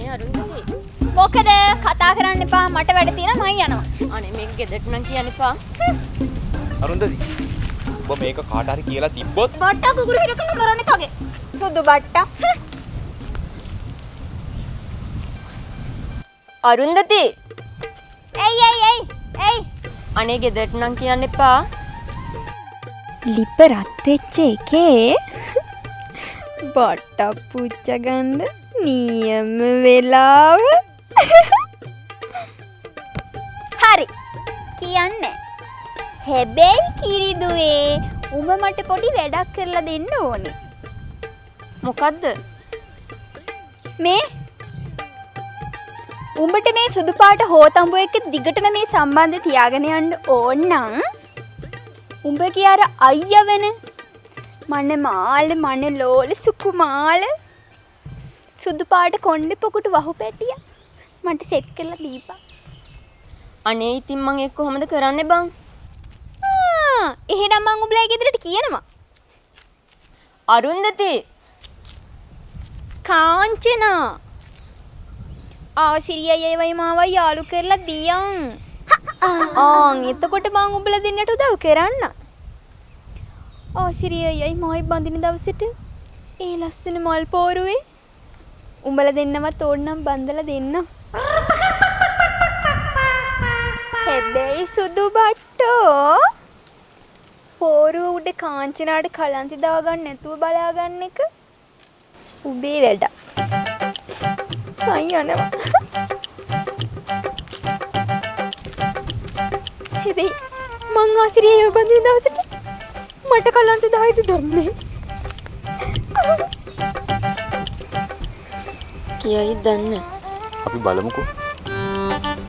අනේ අරුන්දති. මොකද කතා කරන්න එපා, මට වැඩ තියෙනවා, මං යනවා. අනේ මේක ගෙදරට නම් කියන්න එපා. අරුන්දති, ඔබ මේක කාට හරි කියලා තිබ්බොත් බට්ටා කුකුරු හිර කරලා මරන්නේ තගේ. සුදු බට්ටා. අරුන්දති. ඇයි ඇයි ඇයි ඇයි? අනේ ගෙදරට නම් කියන්න එපා. ලිප රත් වෙච්ච එකේ බට්ටා පුච්ච ගන්න නියම වෙලාව. හරි කියන්නේ. හැබැයි කිරිදුවේ උඹ මට පොඩි වැඩක් කරලා දෙන්න ඕනේ. මොකද්ද? මේ උඹට මේ සුදු පාට හෝතඹුව එක්ක දිගටම මේ සම්බන්ධ තියාගෙන යන්න ඕන නම් උඹගේ අර අයියා වෙන මන මාළ මන ලෝල සුකුමාල සුදු පාට කොණ්ඩේ පොකුටු වහු පැටියා මට සෙට් කරලා දීපන්. අනේ ඉතින් මං ඒක කොහොමද කරන්නේ බං? එහෙනම් මං උඹලා ගෙදරට කියනවා. අරුන්දති. කාංචනා ආසිරියයි ඒවයි මාවයි යාළු කරලා දියන්. ආන් එතකොට මං උඹලා දෙන්නට උදව් කරන්න. ආසිරියයි මායි බඳින දවසට ඒ ලස්සන මල් පෝරුවේ උඹලා දෙන්නවත් ඕනනම් බඳලා දෙන්න. හැබැයි සුදු බට්ටෝ පෝරුව උඩ කාංචනාට කලන්ති දාගන්න නැතුව බලාගන්න එක උබේ වැඩ. මං යනවා. හැබැයි මං ආසිරියව බඳින දවසට මට කලන්ත දායිද දන්නේ. කියයිද දන්නේ. අපි බලමුකෝ.